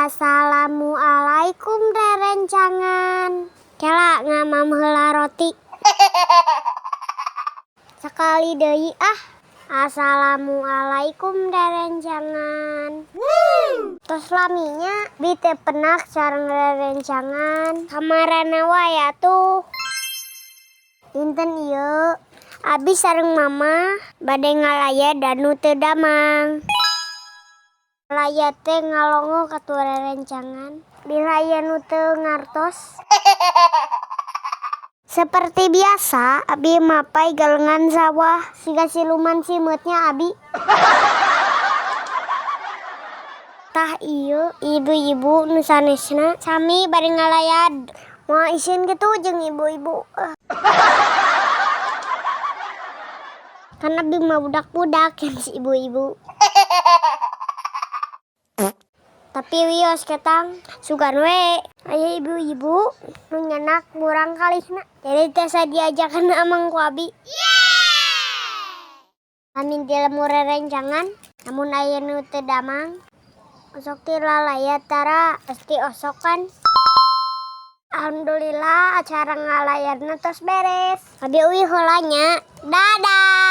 Assalamualaikum, rerencangan. Kela, ngamam heula roti. Sekali deui ah. Assalamualaikum, rerencangan. Tos lami nya abi teu pendak sareng rerencangan. Kamarana wae atuh. Dinten ieu abi sareng mama bade ngalayat anu teu damang. Layat teh ngalongok atuh, rerencangan. Bilih aya nu teu ngartos. Seperti biasa, abi mapay galengan sawah. Siga siluman simeut nya abi. Tah, ieu ibu-ibu nu sanesna sami bade ngalayad. Moal isin kitu jeung ibu-ibu? Kan abi mah budak-budak, si ibu-ibu. Tapi wios ketang, sugan we aya ibu-ibu nu nyandak murangkalihna. Jadi tiasa diajakan ameng ku abi. Amin ti lembur, rerencangan, lamun aya nu teu damang. Osok ti lalayat tara pasti osokan. Alhamdulillah, acara ngalayatna tos beres. Abi uih heula nya. Dadah.